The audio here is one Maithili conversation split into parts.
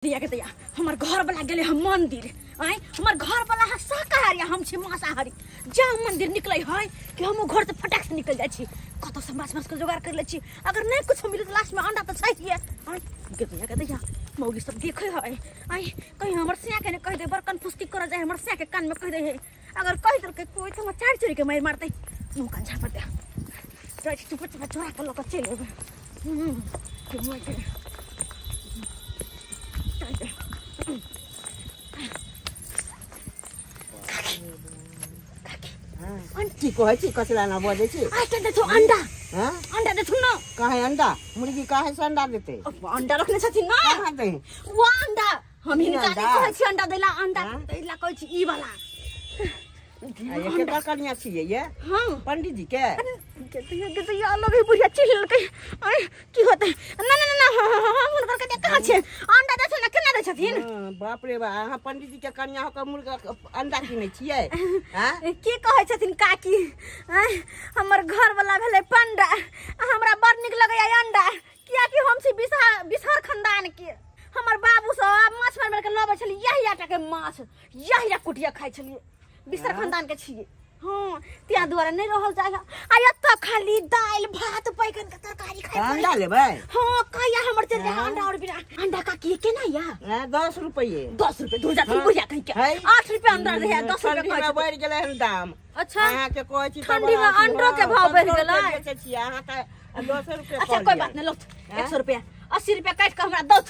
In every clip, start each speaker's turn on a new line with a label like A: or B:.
A: दैया के दैया, हमर घर वाला गेले हम मंदिर। आय, हमर घर वाला है शाकाहारी, हम छी मांसाहारी। जा मंदिर निकले है कि हम घर से फटाक से निकल जाय छी, कतौ से माछ मांस के जोगाड़ कर ले छी। अगर नहीं कुछ मिले तो लास्ट में अंडा तो चाहिए। आय के दैया के दैया, मौगी सब देखे है। आय, कहीं हमर सिया के ने कह दे, बड़ कन्फ्यूज कर जाए, हमर सिया के कान में कह दे है। अगर कह देलकै कोई तो हमर चार चोरी के मार मारते, मुंह कान झापड़ दे। जाइ छी चुप चुप चोरा के लऽ के चलि एबै। के मरि गेलै।
B: की कहै छी? कचरा ना बजै छी?
A: आइ के देथु अंडा।
B: हाँ?
A: अंडा देथु न।
B: कहाँ अंडा? मुर्गी कहाँ से अंडा देते?
A: अब अंडा रखने छथिन न।
B: कहाँ दे?
A: वो अंडा हम
B: ई
A: हिनका
B: अंडा?
A: नहि कहै छी अंडा दैला, अंडा
B: हाँ?
A: दैला कहै छी ई वाला।
B: आ ये केकर कनिया छियै ये?
A: हाँ।
B: पंडित जी के?
A: के तो ये अलग ही बुढ़िया चिल्ल लेलकै। आय, की होतै? ना ना ना ना, हाँ, हाँ, हाँ, हुनकर कनिया कहाँ छै? अंडा दै छै ने, केना दै छथिन?
B: हाँ, बाप रे बा, अहाँ पंडित जी के कनिया होकर मुर्गा अंडा किनै छियै? हाँ?
A: की कहै छथिन काकी? आँय, हमर घर वाला भेलै पंडा, आ हमरा बड़ नीक लगैया अंडा, कियाकि हम छी बिसहर, बिसहर खानदान के। हमर बाबू सब माछ मारि मारि के लबै छलै, यही आटा के माछ, यही कुटिया खाइ छलियै। बिसहर खानदान के छियै। हाँ, त्या दुआरे नहीं रहल जाय। आ एतऽ खाली दालि भात बैगन के तरकारी खाइ।
B: अंडा लेबै?
A: हाँ, कहिया हमर चल जाय अंडा और बिना अंडा काकी केना या?
B: हाँ, 10 रुपये।
A: 10 रुपये दूर जाथिन
B: हाँ।
A: बुढ़िया कहीं के।
B: है।
A: 8 रुपये अंडा रहे, 10 रुपये
B: ठंडी में
A: कहै छथिन।
B: बढ़ि गेलै हन दाम।
A: अच्छा।
B: अहाँके कहै छी तऽ
A: ठंडी में
B: बड़ा अथी,
A: अंडो के
B: हाँ,
A: भाव बढ़ि
B: 15
A: गेलै।
B: रुपये बेचै छियै, अहाँ तऽ 10 रुपये
A: अच्छा,
B: कऽ
A: कोई
B: लिअ।
A: बात नहीं, लौथ।
B: हाँ?
A: 100 रुपया, 80 रुपया काटि कऽ हमरा दौथ,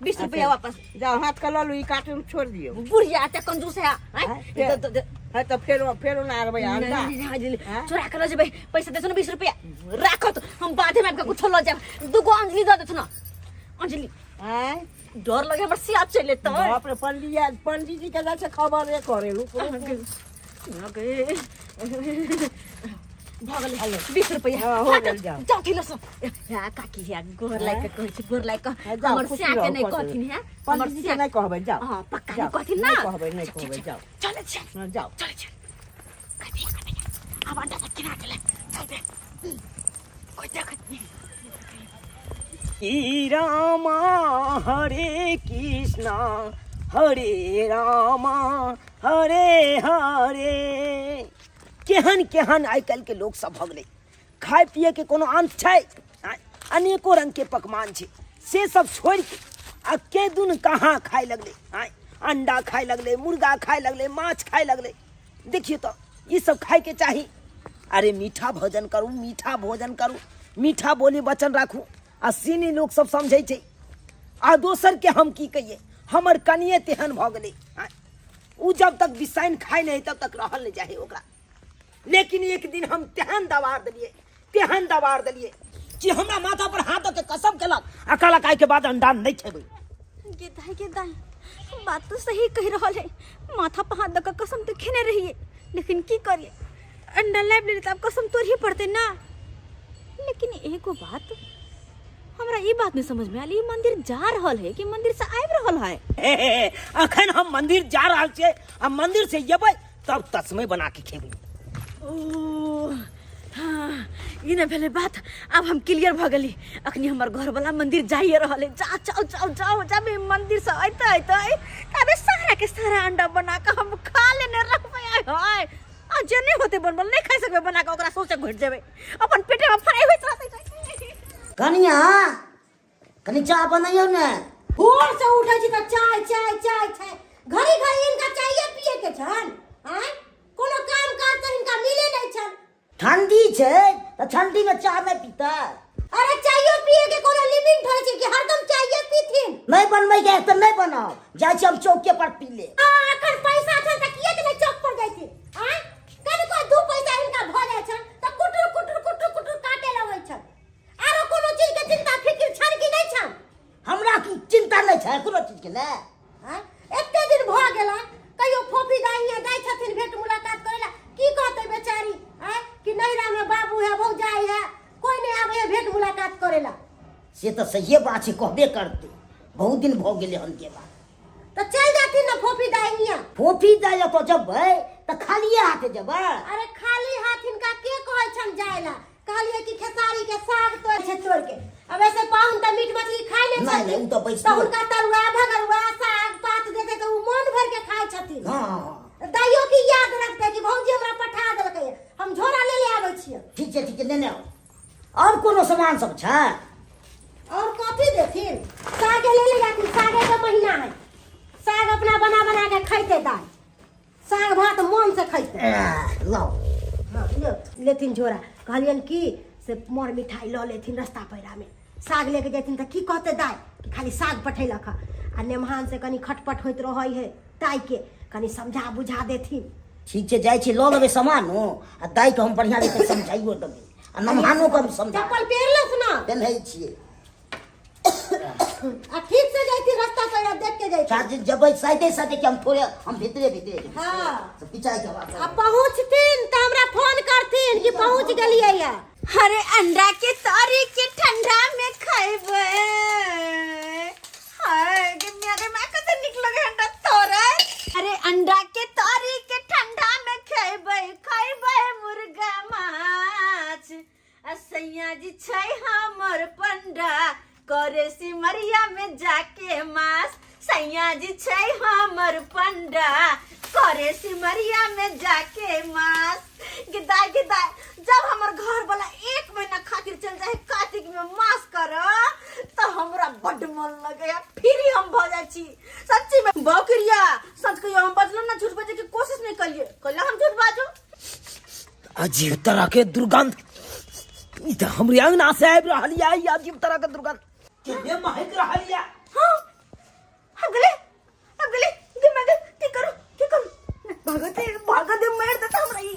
A: 20 रुपया वापस।
B: जाओ, हाथ के लऽ लू, ई कार्टून छोड़ दियौ।
A: बुढ़िया एते कंजूस है, आँय?
B: हाँ,
A: दे-
B: है तऽ फेरो फेरो ना आनबै अंडा?
A: नहीं, नहीं, नहीं, नहीं,
B: हाँ?
A: चोरा के लऽ जेबै, पैसा देथुन 20 रुपया राखत, हम बाधे में आबि कऽ कुछो लऽ जायब। दूगो अंजलि दऽ देथुन अंजलि।
B: आँय?
A: डर लगे हमर सिया चलि एतै।
B: बाप रे, पंडित पंडित जी के जाइ छै खबरे करे। रुक रुक।
A: भऽ गेलै 20 रुपैआ।
B: हाँ, हो गेल, जाओ।
A: जाओ थिन सो या काकी, या गोर लाइक के कहै छी, गोर लाइक के।
B: हाँ, जाओ,
A: हमर
B: खुशी
A: सिया के
B: रहू,
A: नहि
B: खुश
A: कहथिन
B: रहू।
A: है हमर
B: पंडित जी के
A: सिया।
B: नहि कहबै, जाओ।
A: हाँ, पक्का
B: जाओ,
A: नहि कहथिन ना?
B: नहि कहबै, नहि कहबै, जाओ।
A: चलै छियै।
B: हाँ, जाओ।
A: चलै छियै। कथी कथी आब अंडा तऽ किना गेलै, चल बे, कोइ देखत नहि।
C: ई रामा हरे कृष्णा हरे रामा हरे हरे। केहन केहन आइ काल्हिके लोक सब भऽ गेलै, खाय पियैके कोनो अन्त छै? आँय, अनेको रङ्गके पकवान छै, से सब छोड़िके आ के दुन कहाँ खाय लगलै। आँय, अंडा खाय लगलै, मुर्गा खाय लगलै, माछ खाय लगलै। देखियौ तऽ ई सब खायके चाही। अरे मीठा भोजन करू, मीठा भोजन करू, मीठा बोली वचन राखू। आ सीनी लोक सब समझै छै। आ दोसरके हम की कहियै, हमर कनिए तेहन भऽ गेलै। आँय, उ जब तक बिसाइन खाय नहीं तब तक रहल नहीं जाए ओकरा। लेकिन एक दिन हम तेहन दबार देलियै, तेहन दबार देलियै कि हमरा माथा पर हाथ दऽ के कसम केलक आ कहलक आइ के बाद अंडा नहीं खेबै।
A: गे दाई, गे दाई, बात तो सही कह रहल है। माथा पर हाथ दऽ के कसम तो खेने रहिए, लेकिन की करिए, अंडा लाबि लेली तऽ आब कसम तोड़ही पड़तै ना। लेकिन एगो बात हमरा ई बात नहीं समझ में आयल, ई मंदिर जा रहल है कि मंदिर से आबि रहल है?
C: हे, हे, हे, अखन हम मंदिर जा रहल छियै आ मंदिर से एबै तब तस्मै बना के खेबै।
A: ओ हाँ, ई ने भेलै बात, आब हम क्लियर भऽ गेली। अखनी हमर घरवला मंदिर जाइए रहल है। जा जाओ जाओ जाओ, जब ई मंदिर से अयते अयते तबे सारा के सारा अंडा बना के हम खा लेने रहबै। आय हाय, आ जे नहीं होते बनबल नहीं खा सकबै बना के, ओकरा सोचे घुटि जेबै, अपन पेटे में फराइ होइत रहतै।
D: कनिया, कनि चाह बनैयौ ने।
E: भोर से उठै छी तऽ चाय चाय चाय चाय, घड़ी घड़ी हिनका चाये पिए के छन। आँय, कोनो काम काज तऽ हिनका मिले नहि छन।
D: ठंडी छै तऽ ठंडी में चाह नहि पीतै?
E: अरे चायो पिए के कोनो लिमिट होइ छै कि हरदम चाये पीथिन?
D: नहि बनबै के तऽ नहि बनाउ, जाइ छी हम चौके पर पी ले।
E: आ अखन पैसा छन तऽ किएक नहि चौक पर जाइ छी? आँय, कनिको 2 पैसा हिनका भऽ जाइ छन तऽ कुटुर कुटुर कुटुर कुटुर काटे लगै छन। आरो कोनो चीज के चिंता फिकिर छन कि नहि छन?
D: हमरा की चिंता नहि छै कोनो चीज के ने।
E: आँय, एते दिन भऽ गेल कहियो फोफी दाई हियाँ जाइ छथिन भेंट मुलाकात करै ला, की कहतै बेचारी? आँय, कि नैहरा में बाबू है, भौजाई है, कोई नहीं आबै है भेंट मुलाकात करै ला।
D: से तऽ सहिए बात छै, कहबे करतै, बहुत दिन भऽ गेलै हन गेला।
E: तऽ चलि जाथिन ने फोफी दाई हियाँ।
D: फोफी दाई ओतऽ जेबै तऽ खालिए हाथे जेबै?
E: अरे खाली हाथ हिनका के कहै छन जाय ला? कहलियै कि खेसारी के साग तोड़ छै तोड़ के अब ऐसे पाहुन तऽ मीट मछली खाइ नहि
D: नहि, नहि,
E: छथिन
D: उ तऽ बैसलो।
E: तऽ हुनका तरुआ भगरुआ साग पात देतै तऽ उ मोन भरि के खाइ छथिन
D: हँ हँ
E: दाइयो की याद रखतै कि भौजी हमरा पठा देलकै हम झोरा ले ले आबै छियै
D: ठीक छै ठीक छै नेने आउ आओर कोनो सामान सब छै
E: और कथी देथिन सागे ले ले जाथिन सागे के महीना है साग अपना बना बना के खैते दाइ साग भात मन से खैते
D: लाओ
E: हाँ, लेथिन झोरा कहलियन कि से मर मिठाई लऽ लेथिन रास्ता पैरामे साग लेके जेथिन तऽ की कहते दाइ कि खाली साग पठेलक हँ आ नेमहान से कनि खटपट होइत रहै है दाइके कनि समझा बुझा देथिन
D: ठीक छै जाइ छी लऽ लेबै सामान हो आ दाइके हम बढ़िआँ जकाँ समझाइयो देबै आ नमहानो के हम समझा
E: चप्पल पहिरलस ना
D: पेन्है छियै
E: आ ठीक से जैती रास्ता पैरा देख के जैती
D: चाची जबै साइडे साइडे के हम थोड़े हम भीतरे भीतरे जेबै
E: हाँ।
D: तो पिचाई के बात
E: आ पहुँचथिन तऽ हमरा फोन करथिन कि पहुँच गेलियै या
A: अरे अंडा के तरी के ठंडा में खैबे हाय गे मेरे माँ कते निक लगे अंडा तोरे अरे अंडा के तरी के ठंडा में खैबे खैबे मुर्गा माछ आ सैया जी छै हमर पंडा करे सिमरिया में जाके मास सैया जी छै हमर पंडा करे सिमरिया में जाके मास गिदाय गिदाय जब हमर घर वाला एक महीना खातिर चल जाए कार्तिक में मास कर तो हमरा बड्ड मन लगे फिर हम भ जाइ छी सच्ची में बकरिया सच कहियो हम बजलो ना झूठ बजे के कोशिश नहीं करिए कहियो हम झूठ बाजू
C: अजीब तरह के दुर्गंध ई तऽ हमरे अंगना से आबि रहल यऽ ई अजीब तरह के दुर्गंध केने महक रहल यऽ
A: हाँ हम गेले हम गेले गे मैं गे की करू की करू भागते भागते मार देता हमरा ई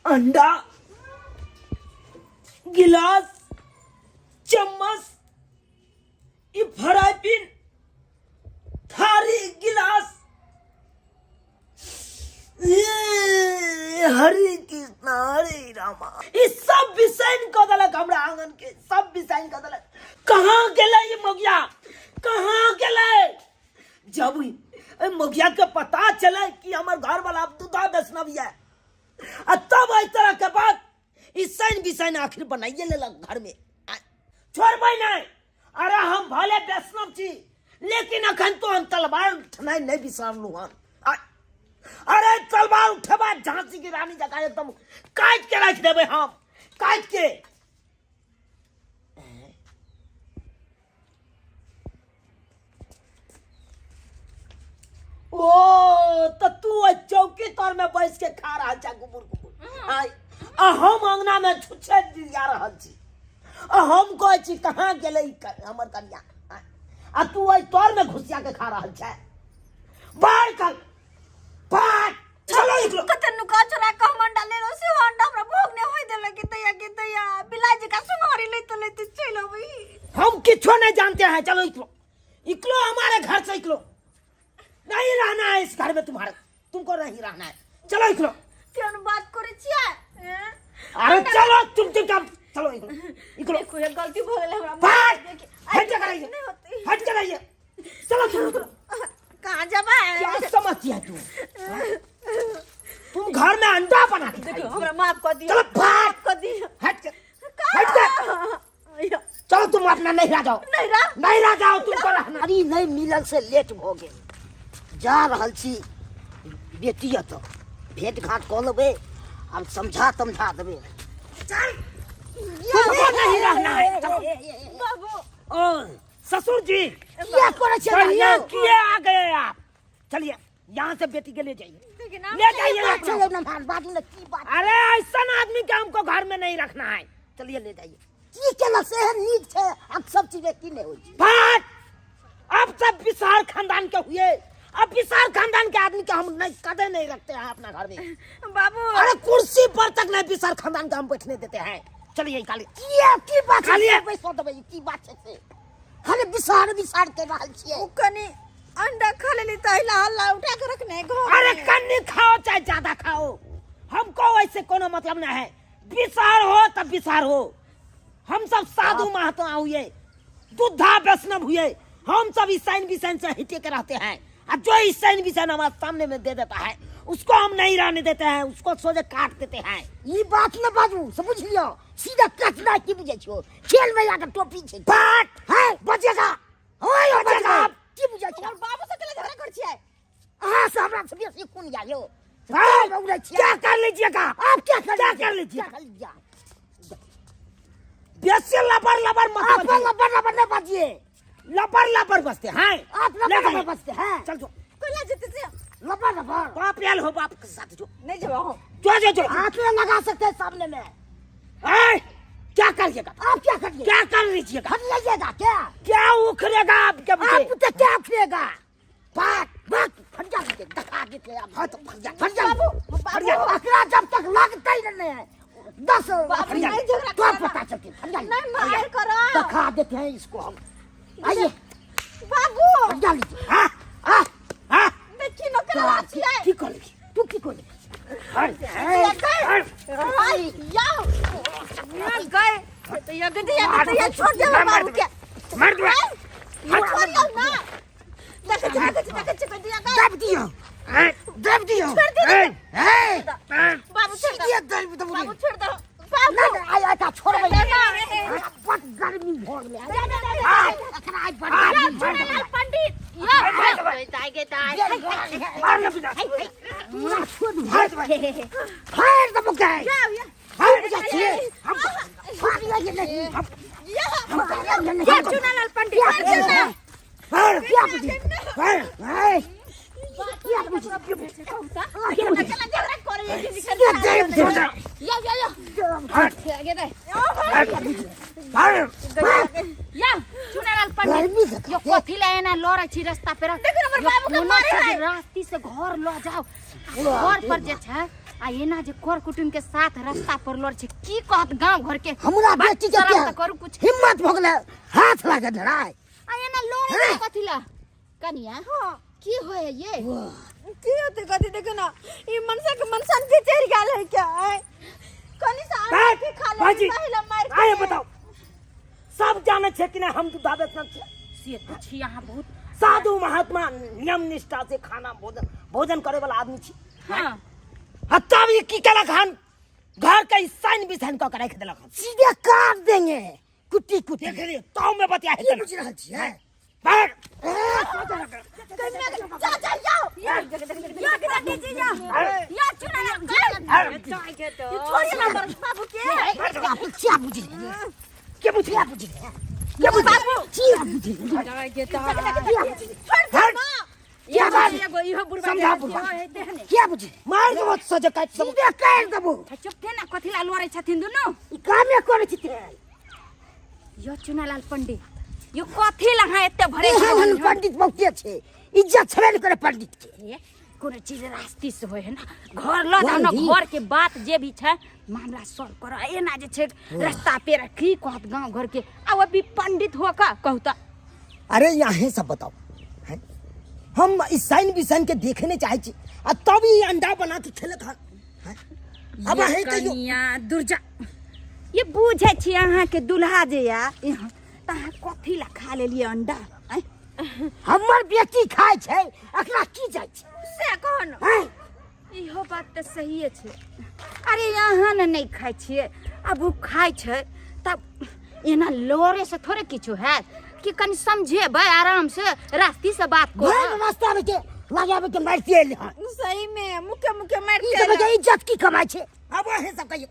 C: अंडा गिलास चम्मच ई फ्राई पिन थारी गिलास ये हरे कृष्णा हरे रामा ई सब बिसैन कऽ देलक हमरा आंगन के सब बिसैन कऽ देलक कहाँ गेलै ई मगिया कहाँ गेलै जब एहि मगिया के पता चले कि हमर घर वाला दूधा वैष्णव ये आ तब एहि तरह के बात ई सैन बिसैन आखिर बनाइए लेलक घर में छोड़बै नहि अरे हम भले वैष्णव छी लेकिन अखन तो हम तलवार उठनाइ नहि बिसरलहुँ हन अरे तलवार उठेबा झांसी की रानी जकाँ एकदम काटि के राखि देबै हम काटि के ओ तऽ तू ओहि चौकी तर में बैस के खा रहल छा गुबुर गुबुर आय आ हम अंगना में छुछे जा रहल छी आ हम कहै छी कहाँ गेलै ई हमर कनिया आय, आ तू ओहि तर में घुसिया के खा रहल छै बाहर कर बाहर चलो निकलो
A: कते नुका चोरा के हम अंडा लेलो से अंडा हमरा भोग नहीं होय देलक के दैया के दैया बिलाई जी का सुनहरी लेते लेते चल अबी
C: हम किछो नहीं जानते हैं चलो निकलो निकलो हमारे घर से निकलो नहीं रहना है इस घर में तुम्हारे तुमको नहीं रहना है चलो निकलो
A: केहन बात करे छियै हैं?
C: अरे चलो तुम चुपचाप चलो निकलो निकलो
A: देखो ये गलती भ गेलै हमरा
C: भाग
A: देखि-
C: हट जा कराइए
A: नहीं होती
C: हट कराइए चलो चलो चलो
A: कहाँ जबै
C: क्या समझती है तू हाँ? तुम घर में अंडा बना के
A: देखो
C: खाई
A: हमरा माफ कर दियो
C: चलो भाग
A: माफ कर दियो
C: हट कर हट कर चलो तुम अपना नहीं रह जाओ
A: नहीं रह
C: नहीं रह जाओ तुमको रहना
D: गाड़ी नहि मिलल से लेट भऽ गेल जा रहल छी बेटी एतऽ भेंट घाट कऽ लेबै आब समझा तमझा देबै
C: चल तुमको नहीं रहना है चलो
A: बाबू
C: ओ ससुर जी
D: किया करै छै
C: बढ़िया किए आ गए आप चलिए यहाँ से बेटी के ले जाइए
A: देखिए ना
C: ले जाइए
D: बात
C: अपना।
D: छै नमहार बात ने की बात
C: अरे ऐसा आदमी के हमको घर में नहीं रखना है चलिए ले जाइए
D: की केलक से एहन नीक छै आ सब चीज की नहि होइ छै
C: बात अब सब विशाल खानदान के हुए अब विशाल खानदान के आदमी के हम नहीं कदे नहीं रखते हैं अपना घर में
A: बाबू
C: अरे कुर्सी पर तक नहीं विशाल खानदान के हम बैठने देते हैं चलिए निकालिए
D: किया की बात छै
C: खाली है।
D: बैसो देबै की बात छै से खाली बिसार बिसार के रहल छियै
A: उ कनी अंडा खा लेली त हिला हल्ला उठा के रखने घर
C: अरे
A: में।
C: कन्नी खाओ चाहे ज्यादा खाओ हमको वैसे कोनो मतलब ना है विसार हो तब विसार हो हम सब साधु महात्मा हुए, दुद्धा वैष्णव हुए, हम सब ईसाइन बिसाइन से हटे के रहते हैं। और जो ईसाइन बिसाइन हमारे सामने में दे देता है उसको हम नहीं रहने देते हैं, उसको सोझे काट देते हैं।
D: ई बात न बाजू, समझ लियो, सीधा कचना की बुझै छियो, खेल में आके टोपी छै।
C: बाट
D: है
C: बचेगा,
D: ओए
C: बचेगा।
D: की बुझै छियो?
A: हमर बाबू से केला झगड़ा कर छियै?
D: अहाँ से हमरा से बेसी कोन या यो?
C: हाँ?
D: उड़ै छियै।
C: क्या कर लीजिएगा
D: आप क्या कर
C: क्या
D: लीजिए?
C: कर लीजिए?
D: क्या कर लीजिए?
C: बेसी लबर लबर मत
D: आप
C: बजिए।
D: लबर लबर नहीं बजिए।
C: लबर लबर बसते हैं।
D: आप लबर
C: ले
D: लबर
C: गए।
D: बसते हैं।
C: चल जो।
A: कोला जेते से
D: लबर लबर।
C: बाप आयल हो, बाप के साथ जो।
A: नहीं जेबो हम।
C: जो जो जो।
D: हाथ में लगा सकते हैं सामने में।
C: ए, क्या करिएगा?
D: आप क्या करिएगा?
C: क्या कर लीजिएगा?
D: हम लीजिएगा क्या?
C: क्या उखड़ेगा आपके मुझे?
D: आप तो क्या उखड़ेगा? बात बात फट जा के दिखा देते आप। हाँ तो फट जा, फट जा।
A: बाबू,
D: फट जा। अकरा जब तक लगता ही नहीं है 10
A: बाबू,
D: फट जा।
A: नहीं झगड़ा
D: तो
A: करना।
D: पता चलती फट जा।
A: नहीं मार करो।
D: दिखा देते हैं इसको हम। आइए।
A: बाबू।
D: फट जा लीजिए।
C: हाँ,
D: हाँ।
C: हाँ।
A: देखी न केला
D: तो
A: छियै।
D: की कर लीजिए? तू की कर लीजिए?
A: हाय, याओ। ना गए। तो ये गदी या तो ये छोड़ दे बाबू के।
C: मार दो।
A: ये छोड़ियो ना। देखै छी, देखै छी, देखै छी, गदी या गए।
D: दब दियो, दब दियो।
A: छोड़ दे।
D: ए,
A: बाबू छोड़ दे।
D: सीधे दब दब।
A: बाबू छोड़ दे। बाबू।
D: ना ना, आय आय का छोड़बै।
A: ना, ना।
D: बड़ गर्मी भऽ गेलै।
A: ना,
D: एकरा आइ बड़ गर्मी भऽ गेलै।
A: चुनालाल पंडित। यो, दाइ गे दाइ।
C: मार ना बिना।
D: पूरा छोड़ फाड़ दबो के।
A: जाओ या।
D: फाड़ बुझै छियै। हम फाड़ लगे नहीं। हम फाड़ लगे नहीं।
A: या चुनालाल पंडित।
D: क्या
A: छोड़ दे ना।
C: मार।
D: क्या बुझी?
C: मार।
D: ए, क्या बुझी?
A: केला झगड़ा करे ये
D: सीधे दब दे।
A: या या या। आगे दे।
C: मार।
F: या चुनालाल पंडित,
D: गर्मी से
F: यो कथी ले एना लड़ै छी रास्ता पर?
A: देखो हमर
F: यो
A: बाबू के
F: कोनो
A: मारे
F: छै
A: है।
F: रास्ती से घर ल जाओ, घर पर जे छै आ एना जे कर कुटुम के साथ रास्ता पर लड़ छै, की कहत गांव घर के?
D: हमरा बेटी के
F: शरम
D: क्या
F: तऽ करू कुछ।
D: हिम्मत भऽ गेलै हाथ लागे धराय।
F: आ एना लड़ै छै कथी ला? कनिया की होय है ये?
A: की होते कथी? देखो ना, ई मनसा के मनसन के चढ़ गेल है क्या? आय कनी सा अंडा की खा ले
C: भाजी,
A: पहला मार के।
C: आए बताओ, सब जाने छे कि नहीं हम दूधा वैष्णव छे?
F: से तऽ छी अहाँ बहुत
C: साधु महात्मा, नियम निष्ठा से खाना भोजन भोजन करे वाला आदमी छी।
F: हाँ।
C: आ तब ई की केलक हन? घर के ई साइन बिसाइन कऽ के राखि देलक हन।
D: सीधे काट देंगे कुट्टी कुट्टी।
C: देख लियौ, ताऊ में बतिया
D: की
C: हेतै ना।
D: बुझि रहल छियै?
C: भाग।
A: जा जा जाओ या या पंडित जी जा या चुनालाल ये छोड़िए ना हमर बाबू के।
D: आप क्या बुझि
C: के बुझी?
D: क्या बुझि
C: के बुझी?
A: बाबू
D: क्या बुझि
A: छोड़ दे ना।
C: क्या बात?
F: एगो इहो बुढ़बा
C: समझा
F: के
C: बुढ़बा।
F: है तेहने।
D: क्या बुझि?
C: मार देबो सजे काटि सब।
D: सीधे काटि देबो।
F: चुप थे ना, कथी ला लड़ै छथिन दुनू?
D: ई कामे करै छी ते।
F: यो चुनालाल पंडित, यो कथी ला अहाँ एते भरे
D: एहन एहन पंडित बहुते छै, इज्जत छेबे नहि करे पंडित के।
F: हे, कोनो चीज रास्ती से होय है ना, घर ल जाओ ना,
D: वही।
F: घर के बात जे भी छै मामला सॉल्व करो। एना जे छै रास्ता पेरा की कहत गांव घर के? आ वो भी पंडित हो का कहू त।
C: अरे यहाँ सब बताओ हैं? हम इस साइन बिसाइन के देखे नहीं चाहे छी आ तब ई अंडा बना के खेलत हन हैं? अब
F: ये
C: अहीं कहियो।
F: कनिया दुर्जा, ये बुझै छी अहाँ के दुल्हा जे या यहाँ त अहाँ कथी ला खा लेलियै अंडा? आँय?
D: हमर बेटी खाइ छै, एकरा की जाइ छै?
A: से कहो न।
D: हैं?
F: इहो बात तऽ सहिए छै। अरे अहाँ ने नहि खाइ छियै, आब ओ खाइ छै तब एना लड़े से थोड़े किछु हैत कि कनि समझेबै आराम से, रास्ती से बात
D: भरि
F: करू।
D: रास्ता में के लगाबे के मारिते एलै हन।
A: सही में मुके मुके मार
D: ई
A: के
D: सब के इज्जत की कमाइ छै?
C: अब अहीं सब कहियो।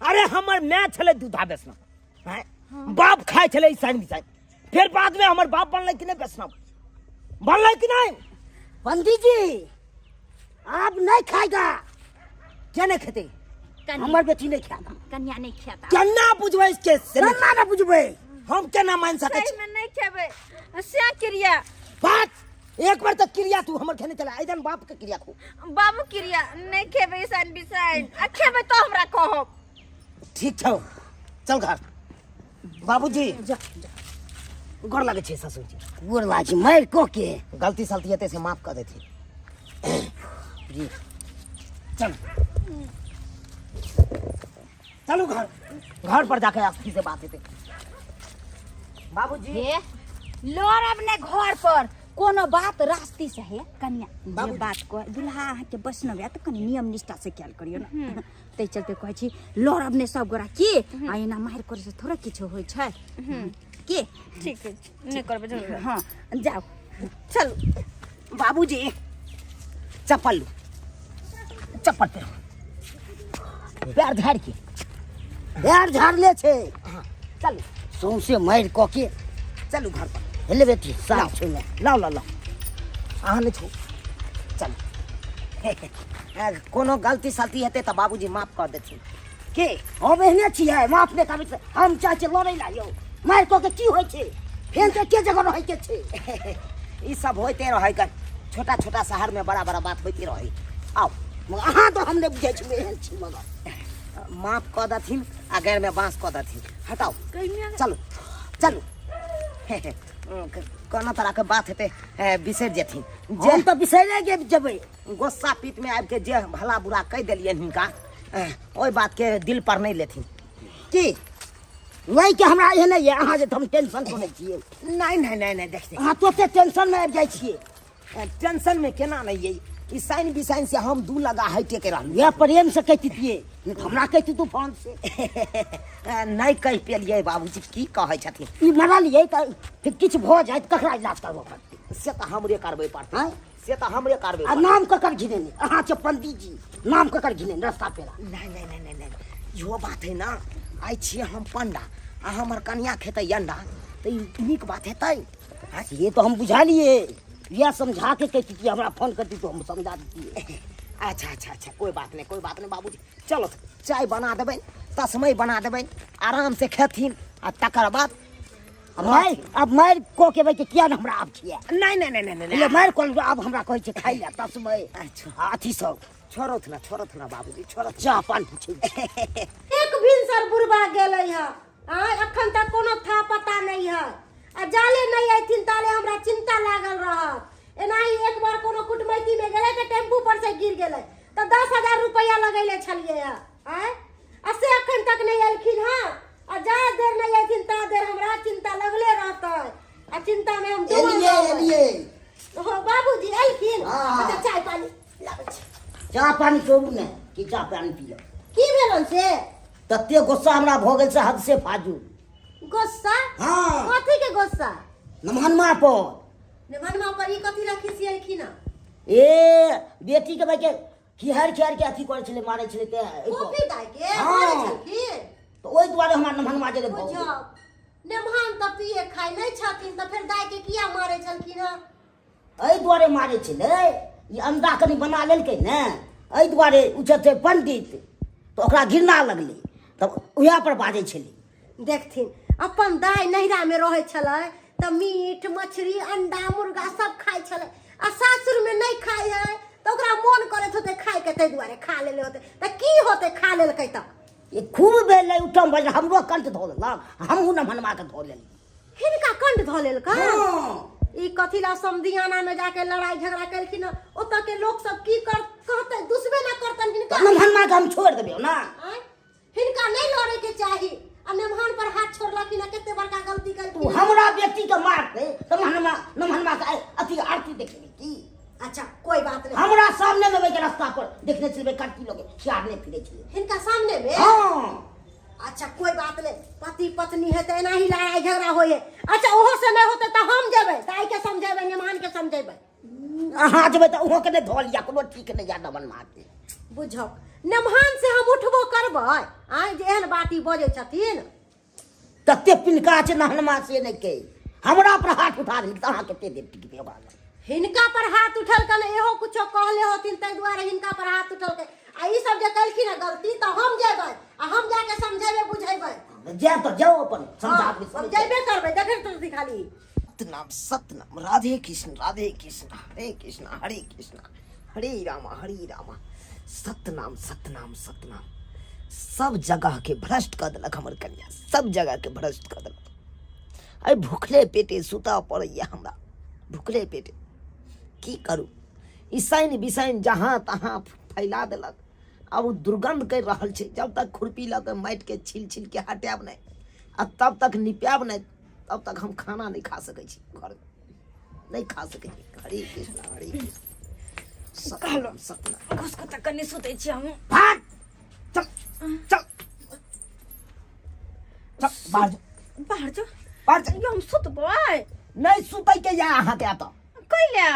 C: अरे हमर माय छलै दूधा वैष्णव, हैं? बाप खाइ छलै ईसाइन बिसाइन, फेर बाद में हमर बाप बनलै कि नहि वैष्णव बनलै कि नहि?
D: पंडित जी आप नहीं खाएगा।
C: क्या नहीं खेतै?
D: हमर बेटी नहीं खाएगा।
F: कन्या नहीं खाता।
C: केना बुझबै के से नहि?
D: केना ने बुझबै?
C: हम केना मान सकै छी?
A: सही में नहीं खेबै से क्रिया
C: बात एक बार तऽ क्रिया तू हमर खेने चला ऐदन बाप के क्रिया खो।
A: बाबू क्रिया नहीं खेबै ईसान बिसाइन, आ खेबै तो हमरा कहब।
C: ठीक छौ, चल घर। बाबूजी गोर लागै छै ससुर जी।
D: गोर लागै छी, मारि कऽ के।
C: गलती सलती हेतै से माफ कऽ देथिन जी। चल। चलू घर, घर पर जाके अथी से बात हेतै। बाबूजी
F: हे लड़ब ने घर पर कोनो बात रास्ती से हे कनिया जे बात कह दुल्हा अहाँके वैष्णव है तऽ कनि नियम निष्ठा से कयल करियौ ने, ताहि चलते कहै छी लड़ब ने सब गोरा की आ एना मारि करै से थोड़े किछु होइ छै की।
A: ठीक अछि, नहि करबै झगड़ा।
F: हँ जाउ।
C: चलू बाबूजी, चप्पल लू, चप्पल पेरू, पैर झाड़ के।
D: पैर झाड़ले छै।
C: हाँ, चलू।
D: सौंसे मारि कऽ के।
C: चलू घर पर।
D: हेले बेटी, साफ छुने।
C: लाओ लाओ लाओ, अहाँ नहि छू। चलू, कोनो गलती सलती हेतै तऽ बाबूजी माफ कऽ देथिन के।
D: हम एहने छियै, माफ नहि करबै तऽ हम चाहै छियै लड़ै ला यौ। मारि कऽ के की होइ छै? फेर तऽ एके जगह रहैके छै।
C: ई सब होइते रहै गन, छोटा छोटा शहर में बड़ा बड़ा बात होइते रहै। आओ।
D: मगर अहाँ तऽ हम नहि बुझै छी एहन छी, मगर
C: माफ कऽ देथिन आ गैर में बाँस कऽ देथिन। हटाउ, चलू चलू। कोनो तरह के बात हेतै बिसरि जेथिन जे।
D: हम तऽ बिसैरे के जेबै।
C: गुस्सा पीत में आबि के जे भला बुरा कहि देलियनि हिनका, ओहि बात के दिल पर नहि लेथिन की।
D: नहि के हमरा एहन नहि यऽ, अहाँ जे हम टेंशन करै छियै।
C: नहि नहि नहि नहि, देखते
D: अहाँ तोते टेंशन में आबि जाइ छियै।
C: टेंशन में केना नहि ये? ई साइन बिसाइन से हम दू लगा हटे के रहलहुँ।
D: यह प्रेम से कहितियै, नहि तऽ हमरा कहिती तूफान से।
C: नहि कहि पेलियै बाबूजी, की कहै छथिन।
D: ई मरलियै तऽ फिर किछु भऽ जायत, ककरा इलाज करबऽ पड़तै?
C: से तऽ हमरे करबै पड़तै।
D: आँय?
C: से तऽ हमरे करबै
D: आ
C: पड़तै।
D: नाम ककर घिनेने? अहाँ छै पंडीजी, नाम ककर घिनेने रस्ता पेरा?
C: नहि नहि नहि नहि नहि, इहो बात है ना। आइ छियै हम पंडा आ हमर कनिया खेतै अंडा, तऽ ई नीक बात हेतै?
D: से तऽ हम बुझलियै, इएह समझा के कहितियै। हमरा फोन करती तऽ हम समझा दितियै।
C: अच्छा अच्छा अच्छा, कोई बात नहीं, कोई बात नहीं बाबूजी। चलो, चाय बना देबै, तस्मै बना देबै, आराम से खेथिन आ तकर बाद
D: मारि आब मारि कऽ के बैठे किया ने हमरा आब खिया।
C: नहि नहि नहि नहि
D: नहि, मारि कऽ आब हमरा कहै छै खाइ लए तस्मै।
C: अच्छा।
D: आ अथी सब।
C: छोड़ौथ ना, छोड़ौथ ना बाबूजी, छोड़ौथ।
D: चाह पान पूछै छी।
E: एक भिनसर बुढ़बा गेलै है आ अखन तक कोनो था पता नहीं है, आ जाले नहीं अयथिन ताले हमरा चिंता लागल रहत। एनाही एक बार कोनो कुटमैती में गेलै तऽ टेम्पू पर से गिर गेलै तऽ 10,000 रुपया लगैले छलियै है। आँय, आ से अखन तक नहीं एलखिन हँ, आ जा देर नहीं अयथिन ता देर हमरा चिंता लगले रहतै आ चिंता में हम डूबल
D: एलियै।
E: रहबै।
D: एलियै।
E: हो बाबूजी एलखिन।
D: हाँ।
E: अच्छा, चाय पानी लाबै छी।
D: चाह पानी छोड़ू ने, कि चाह पानी पियब?
E: की भेलन से?
D: तते गुस्सा हमरा भऽ गेल से हद से फाजू।
E: गुस्सा?
D: हाँ।
E: कथी के गुस्सा?
D: नमहनमा पर।
E: निमनमा पर ई कथी ला खिसियलखिन हँ?
D: ए बेटी के भाई के खिहार खिहार के अथी करै छलै, मारै छलै तें एहि पर।
E: कॉफी दाय के
D: हाँ।
E: मारै छलखिन?
D: तऽ ओहि दुआरे हमरा नमहनमा जे भऽ गेल।
E: बुझब नेमहान तऽ पिए खाइ नहि छथिन तऽ फेर दाय के किया मारै छलखिन हँ?
D: एहि दुआरे मारै छलै, ई अंडा कनि बना लेलकै ने, एहि दुआरे ओ छथिन पंडित तऽ ओकरा घृणा लगलै, तब उएह पर बाजै छलै।
E: देखथिन, अपन दाय नैहरा में रहै छलै तऽ मीट मछली अंडा मुर्गा सब खाइ छलै, आ सासुर में नहि खाइ है तऽ ओकरा मोन करैत होतै खाइ के, ताहि दुआरे खा लेले होतै। तऽ की होतै खा लेलकै तऽ?
D: ई खूब भेलै उत्तम भजन, हमरो कंठ धऽ लेलक, हमहूँ नमहनमा के धऽ लेलियै।
E: हिनका कंठ धऽ लेलकै?
D: हाँ।
E: ई कथी ला समधियाना में जाके लड़ाई झगड़ा केलखिन? ओतऽ के लोक सब की कर कहतै? दुसबे ना करतन हिनका।
D: तऽ नमहनमा के हम छोड़ि देबै ना?
E: आँय? हिनका नहीं लड़े के चाही, आ नमहन पर हाथ छोड़लखिन, कते बड़का गलती
D: तू
E: केलखिन।
D: हमरा बेटी के मारतै तऽ नमहनमा नमहनमा के अथी आरती देखेबै की?
E: अच्छा, कोई बात नहीं।
D: हमरा सामने में के रास्ता पर देखने छलबै, कटकी लगे खियारने फिरे छलै
E: हिनका सामने में।
D: हाँ।
E: अच्छा, कोई बात नहीं, पति पत्नी है तो एना ही लड़ाई झगड़ा होए। अच्छा, ओहो से नहीं होते तो हम जेबै दाई के समझेबै, मेहमान के समझेबै।
D: अहाँ जेबै तऽ ओहो के नहि धऽ लिअ, कोनो ठीक नहि यऽ नमहनमा के।
E: बुझौ, नेमहान से हम उठबो करबै? आँय, जे एहन बात ई बजै छथिन।
D: तते पिनका छै नहनमा से नहि के हमरा पर हाथ उठा देलकै तऽ अहाँ कते देर टिकबै ओकरा लग?
E: हिनका पर हाथ उठलकन, इहो कुछो कहले होथिन ताहि दुआरे हिनका पर हाथ उठलकै। आ ई सब जे केलखिन हँ गलती, तऽ हम जेबै आ हम जाके समझेबै बुझेबै।
D: जायब तऽ जाउ, अपन समझा
E: हाँ, हम जेबे करबै, देखै तऽ खाली।
C: सतनाम सतनाम, राधे कृष्ण राधे कृष्ण, हरे कृष्ण हरे कृष्ण, हरे रामा हरे रामा, सतनाम सतनाम सतनाम। सब जगह के भ्रष्ट कऽ देलक हमर कन्या, सब जगह के भ्रष्ट कऽ देलक। आइ भुखले पेटे सुतऽ पड़ैया हमरा, भुखले पेटे की करू। ई साइन बिसाइन जहाँ तहाँ फैला देलक। आब ओ दुर्गन्ध करि रहल छै। जब तक खुरपी लऽ कऽ माटिके छील छीलके हटायब नहि आ तब तक निपायब नहि, तब तक हम खाना नहि खा सकै छी, घरमे नहि खा सकै छी। हरे कृष्ण हरे कृष्ण, सतनाम सतनाम।
A: घुसको तऽ कनि सुतै छी हम।
C: भाग, चल चल चल, बाहर जो।
A: बाहर जो?
C: बाहर चल।
A: यो हम सुतबै।
C: नहि सुतै के या अहाँके एतऽ।
A: कैला?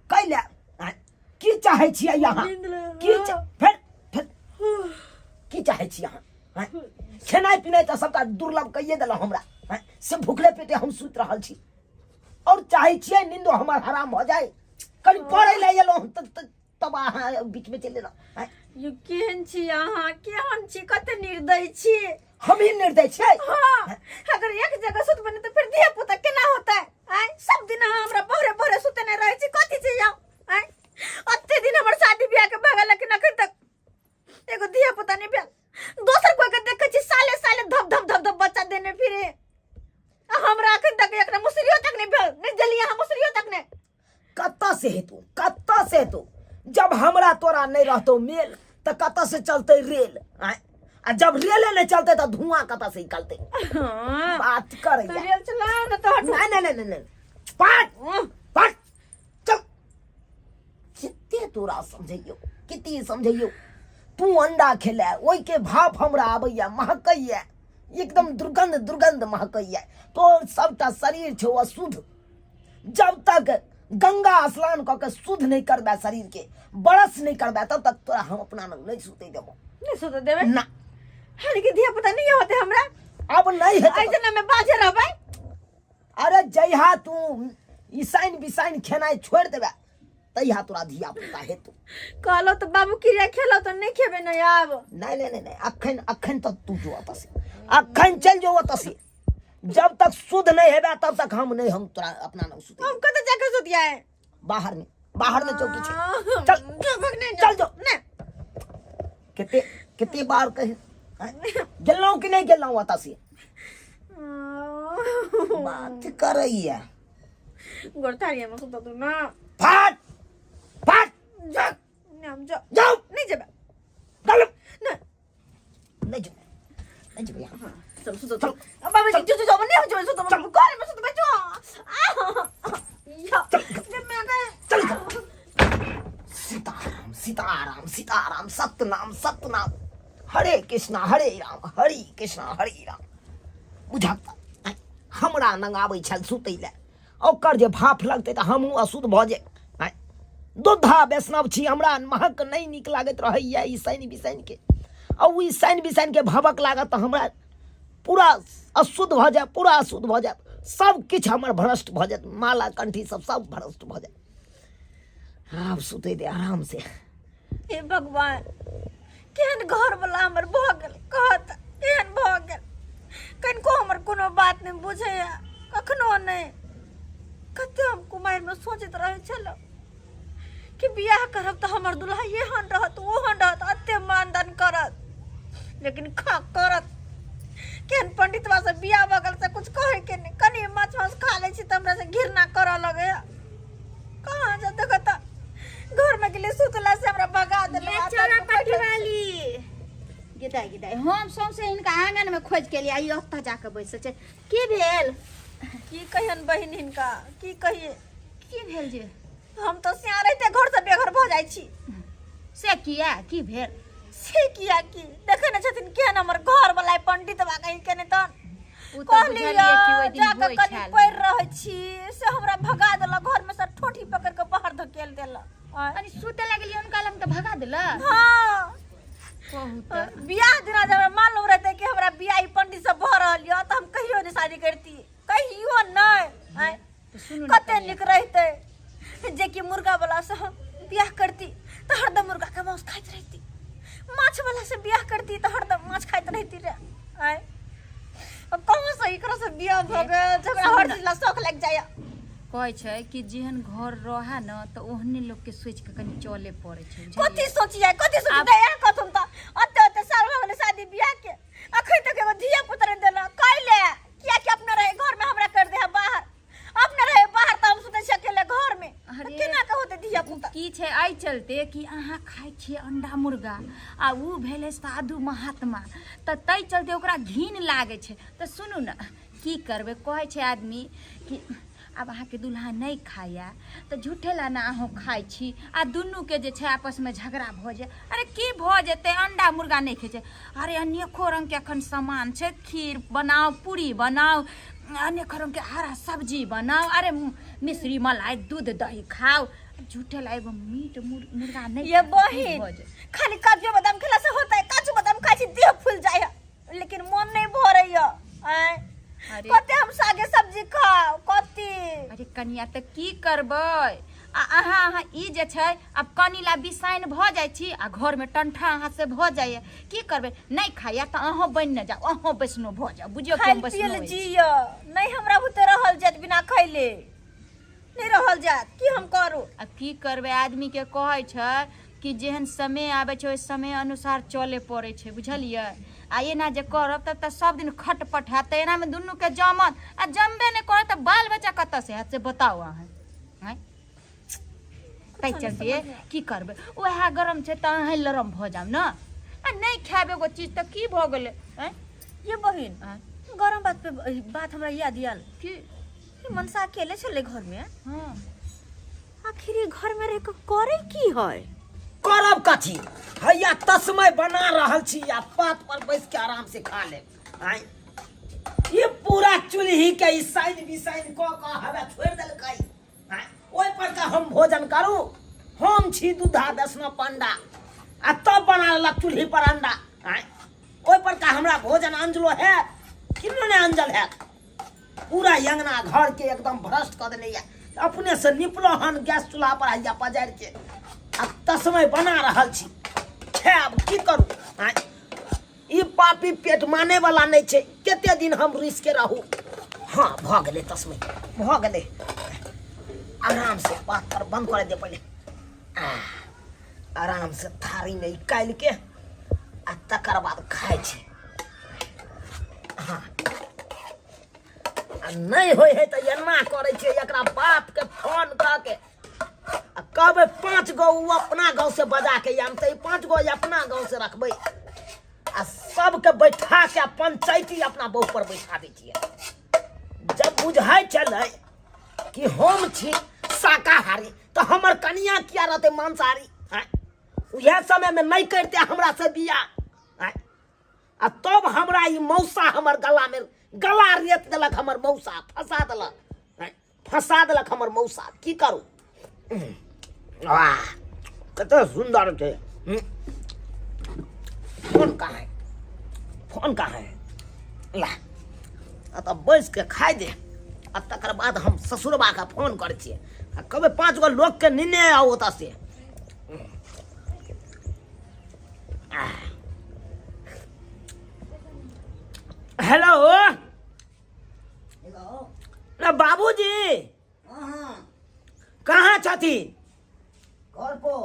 C: कैला आँय, की चाहै छियै अहाँ?
A: नींद लगल।
C: की फेर फेर की चाहै छी अहाँ? आँय, खेनाइ पिनाइ तऽ सबटा दुर्लभ कहिए देलहुँ हमरा। आँय, से भुखले पेटे हम सुति रहल छी और चाहै छियै नींदो हमर हराम भऽ जाय। कनि पढ़ै लए एलहुँ तब अहाँ बीचमे चलि एलहुँ। आँय,
A: यो केहन छी अहाँ, केहन छी, कते निर्दय छी।
C: हम ही निर्दय छियै?
A: हाँ, अगर एक जगह सुतबै ने तऽ फिर धिया पुता केना होतै? आँय, सब दिन अहाँ हमरा भोरे भोरे सुतने रहै छी, कथी छै यौ? आँय, अते दिन हमर शादी बियाह के भऽ गेल, लेकिन अखन तक एगो धिया पुता नहि भेल। दोसर कोई के देखै छी साले साले धप धप धप धप बच्चा देने फिरे, आ हमरा अखन तक एकरा मुसरियो तक नहि भेल। नहि देलियै अहाँ मुसरियो तक नहि।
C: कतऽ से हेतौ, कतऽ से हेतौ? जब हमरा तोरा नहि रहतौ मेल तऽ कतऽ से चलतै रेल? आँय, आ जब रेले नहि चलतै तऽ धुआं कतऽ से निकलतै?
A: हाँ।
C: बात करैया।
A: तऽ रेल चलाउ ने तऽ हटू।
C: नहि नहि नहि नहि नहि, पाट पाट चल। कते तोरा समझैयौ, कते समझैयौ, तू अंडा खेले ओहिके भाप हमरा आबैया, महकैया एकदम दुर्गंध दुर्गंध महकैया। तोर सबटा शरीर छौ अशुद्ध। जब तक गंगा स्नान कऽ के शुद्ध नहि करबै, शरीर के बरस नहि करबै, तब तक तोरा हम अपना लग नहि सुतै देबो।
A: नहि सुतै देबै?
C: ना।
A: हानि के धिया पुता नहीं होते हमरा?
C: अब नहीं हेतै।
A: ऐसे में बाजे रहबै।
C: अरे जहिया तू ईसाइन बिसाइन खेनाइ छोड़ि देबै तहिया तोरा धिया पुता हेतौ।
A: कहलो तऽ बाबू क्रिया खेलो तऽ नहीं खेबै ने आब।
C: नहीं नहीं नहीं नहीं, अखन अखन तक तू जो ओतऽ से, अखन चल जो ओतऽ से। जब तक शुद्ध नहीं हेबे तब तक हम नहीं, हम तोरा अपना नाम सुते।
A: हम कतऽ जाके सुतिया है?
C: बाहर में, बाहर में चौकी छै। चल
A: जो भग नहीं,
C: चल जो।
A: नहीं।
C: कते कते बार कहे गेलहुँ कि नहीं गेलहुँ ओतऽ से? बात करैया।
A: गोरथारिया में सुतऽ तू ना।
C: फाट फाट।
A: जा नहीं, हम जा।
C: जाओ।
A: नहीं जेबै।
C: चल।
A: नहीं।
C: नहीं जेबै, नहीं जेबै यहाँ।
A: चल सुतो, चल। अब बाबूजी, जो जो जो नहीं हम जेबै सुतो, घर में सुतबै जो। आ या जब मैं गए।
C: चल चल। सीताराम सीताराम सीताराम, सतनाम सतनाम, हरे कृष्णा हरे राम हरे कृष्णा हरे राम। बुझत हमरा नंगाबै छल सुतै लए, ओकर जे भाफ लगतै तऽ हमहूँ अशुद्ध भऽ जाय। दूधा वैष्णव छी, हमरा महक नहि नीक लागैत रहैया ई शनि बिसनि के, आ ओ ई शनि बिसनि के भबक लागत तऽ हमरा पूरा अशुद्ध भऽ जायब, पूरा अशुद्ध भऽ जायब, सब किछु हमर भ्रष्ट भऽ जायत, माला कंठी सब सब भ्रष्ट भऽ जायत। आब सुतै दे आराम से।
A: हे भगवान, केहन घर वाला हमर भऽ गेल, कहत केहन भऽ गेल, कनिको हमर कोनो बात नहि बुझैया कखनो नहि। कते हम कुमारिमे सोचैत रहै छलहुँ कि बियाह करब तऽ हमर दुल्हा एहन रहत ओहन रहत, एते मानदान करत, लेकिन खा करत केहन पंडितवा से बियाह भऽ गेल से कुछ कहै के नहि। कनि माछ मांस खा लै छी तऽ हमरा से घृणा करऽ लगैया। कहाँ जा देखऽ तऽ घर में गेलियै सुतला से हमरा भगा देलक।
F: ये चोरा पट्टी वाली गिदाई गिदाई, हम सौंसे हिनका आंगन में खोज के लिए आई, ओतऽ जाके बैसल छै। की भेल?
A: की कहियन बहिन हिनका, की कहिए?
F: की भेल जे
A: हम तऽ सियार रहिते घर से बेघर भऽ जाइ छी।
F: से किया, की भेल?
A: से किया की देखै ने छथिन केहन हमर घर वाला पंडित बा कहीं के नहि तहन।
F: ओ तऽ
A: कहलियै
F: बुझलियै कि ओहि दिन
A: जाकऽ
F: होइ
A: कनि
F: छल।
A: पढ़ि रहै छी से हमरा भगा देलक, घर में से ठोठी पकड़ के बाहर धकेल देलक। आँय।
F: कनि सुते लगलियै हुनका लग तऽ भगा देलक।
A: हाँ।
F: कहू तऽ।
A: बियाह दिना जब हमरा मालूम रहतै कि हमरा बियाह ई पंडित से भऽ रहल यऽ तऽ हम कहियो नहि शादी करती, कहियो नहि। आँय।
F: तऽ सुनू ने
A: कते
F: कनिया।
A: नीक रहितै जे कि मुर्गा वाला से हम बियाह करती तऽ हरदम मुर्गा के मांस खाइत रहती, माछ वाला से बियाह करती तऽ हरदम माछ खाइत रहती रे। आँय, अब कहाँ से एकरा से बियाह भऽ गेल जे हमरा हर चीज ला शौक लागि जाइए।
F: कहै छै कि जेहन घर रहे न तऽ ओहने लोक के सोचि के कनि चले पड़ै छै, बुझलियै?
A: कथी सोचियै, कथी सोचियै? इएह कहथुन तऽ ओते ओते साल भऽ गेलै शादी बियाह के, अखन तक एगो धिया पुत्र नहि देलक। कैले? कियाकि अपना रहे घर में हमरा कर दे है बाहर, अपना रहे बाहर तऽ हम सुतै छी अकेले घर में,
F: अरे,
A: केना के होतै धिया पुता?
F: की छै छै एहि चलते कि अहाँ खाइ छियै अंडा मुर्गा आ ओ भेलै साधु महात्मा, तऽ ताहि चलते ओकरा घिन लागै छै। तऽ सुनू ने, की करबै, कहै छै आदमी कि आब अहाँके दुल्हा नहि खाइए तऽ झूठे ला ने अहूँ खाइ छी, आ दुनूके जे छै आपसमे झगड़ा भऽ जाय। अरे की भऽ जेतै, अंडा मुर्गा नहि खाइ छै। अरे अनेको रङ्गके एखन सामान छै, खीर बनाउ, पूरी बनाउ, अनेको रङ्गके हरा सब्जी बनाउ, अरे मिश्री मलाई दूध दही खाउ, झूठे ला एगो मीट मुर्गा नहि
A: ये
F: खाइ, की
A: बहिन
F: भऽ जेतै?
A: खाली काजू बादाम खेला से होता है, काजू बादाम खाइ छी देह फूल जाय है, लेकिन मन नहीं भरे है। आँय
F: अरे
A: कते हम सागे सब्जी खाओ कते।
F: अरे कनिया तऽ की करबै, आ अहाँ अहाँ ई जे छै आब कनी ला बिसाइन भऽ जाइ छी आ घरमे टंठा अहाँ से भऽ जाइए। की करबै, नहि खाइए तऽ अहूँ बनि ने जाउ, अहूँ वैष्णो भऽ जाउ, बुझियौ कि
A: खाइल
F: हम वैष्णो
A: पियल
F: अछि।
A: जिय नहीं, हमरा बुते रहल जात बिना खैले नहीं रहल जात, की हम करू?
F: आब की करबै, आदमीके कहै छै कि जेहन समय आबै छै ओहि समय अनुसार चले पड़ै छै, बुझलियै? आ एना जे करब तब तऽ सब दिन खटपट हैत, तऽ एनामे दुनूके जमत आ जमबे नहि करत तऽ बाल बच्चा कतऽसँ हैत से बताउ अहाँ। आँय, ताहि चलते की करबै, उएह गरम छै तऽ अहाँ लरम भऽ जाउ ने, आ नहि खायब एगो चीज तऽ की भऽ गेलै? आँय
A: ये बहिन,
F: आँय?
A: गरम बात पे बात हमरा याद आयल
F: की?
A: कि मनसा अकेले छलै घर में।
F: हाँ।
A: आखिर ई घर में रह के करे की है?
C: करब कथी, हैया तस्मय बना रहल छी आ पात पर बैस के आराम से खा लेब। आँय ई पूरा चूल्ही के ई साइन बिसाइन कऽ कऽ हवा छोड़ि देलकै। आँय ओहि पर का हम भोजन करू? हम छी दूधा वैष्णव पंडा आ तब बना लेलक चूल्ही पर अंडा। आँय ओहि पर का हमरा भोजन अंजलो हैत? किन्नो नहि अंजल हैत। पूरा अंगना घर के एकदम भ्रष्ट कऽ देने यऽ। अपने से निपलो हन गैस चूल्हा पर हैया पजारि के आ तस्मय बना रहल छी, खायब की करू? आँय ई पापी पेट माने वाला नहि छै, कते दिन हम रुसि के रहू। हाँ भऽ गेलै तस्मय, भऽ गेलै, आराम से बात पर बंद करे दे पहिले। आराम से थारी में निकालि के आ तकर बाद खाइ छी। हाँ आ नहि होइ है तऽ एना करै छियै, एकरा बापके फोन कऽ के आ कहबै 5 गो ओ अपना गाँव से बजा के आनतै, 5 गो अपना गाँव से रखबै आ सबके बैठा के आ पंचायती अपना बहू पर बैठा दै छियै। जब बुझाइ छलै कि हम छी शाकाहारी तऽ हमर कनिया किया रहतै मांसाहारी? आँय उएह समयमे नहि करिते हमरा से बियाह। आँय आ तब हमरा ई मौसा हमर गलामे गला रेत देलक, हमर मौसा फंसा देलक, फंसा देलक हमर मौसा। की करू? वाह कते सुंदर छै। फोन कहाँ है? फोन कहाँ है? ला आ तब बैस के खाइ दे आ तकर बाद हम ससुरबा के फोन करै छियै आ कहबै 5 गो लोकके निने आउ ओतऽ से। हेलो।
D: हेलो।
C: ना बाबूजी।
D: हाँ।
C: कहाँ छथिन?
D: घर पर।